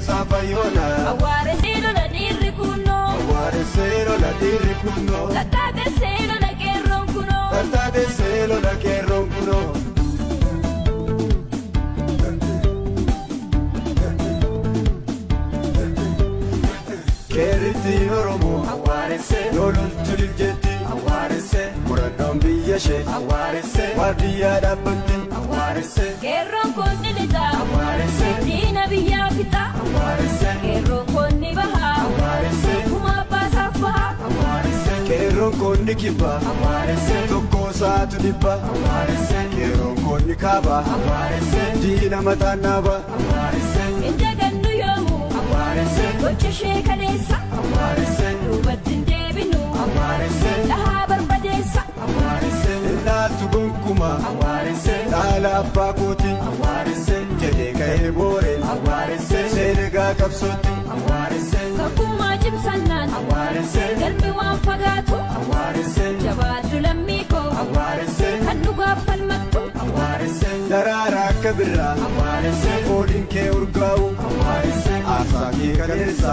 qeerramsaa fayyoona. Awwaare seeloo dhiirri kunoo. Awwaare seeloo dhiirri kunoo. Tattaate seeloo qeerroon kunoo. Tattaate seeloo qeerroon kunoo. Qeerrittiin Oromoo yoo loltu liljetti, murannoon biyya ishee waardiyyaa dhaabbatti. Qeerroon kun ni lixa. Diina biyyaa fixa. Qeerroon kun ni baha. Kuma abbaasaaf baha. Qeerroon kun ni kibba, tokko isaatu dhibba. Qeerroon kun ni kaaba, diina mataan naaba. Hin dagannu yoomuu. Gocha ishee kaleessa. Duubatti hin deebinu. Dhahaa barbadeessa. Ilaaltu gonkumaa dhaala abbaa kooti jedhee ka'ee booreen seenegaa qabsootti. Kakkumaa cimsannaan. Galmi waan fagaatu. Jabaadhu lammii koo. Kan dhugaaf falmattu. Daraara akka birraa fooliin kee urgaa'u, aarsaa kee kaleessa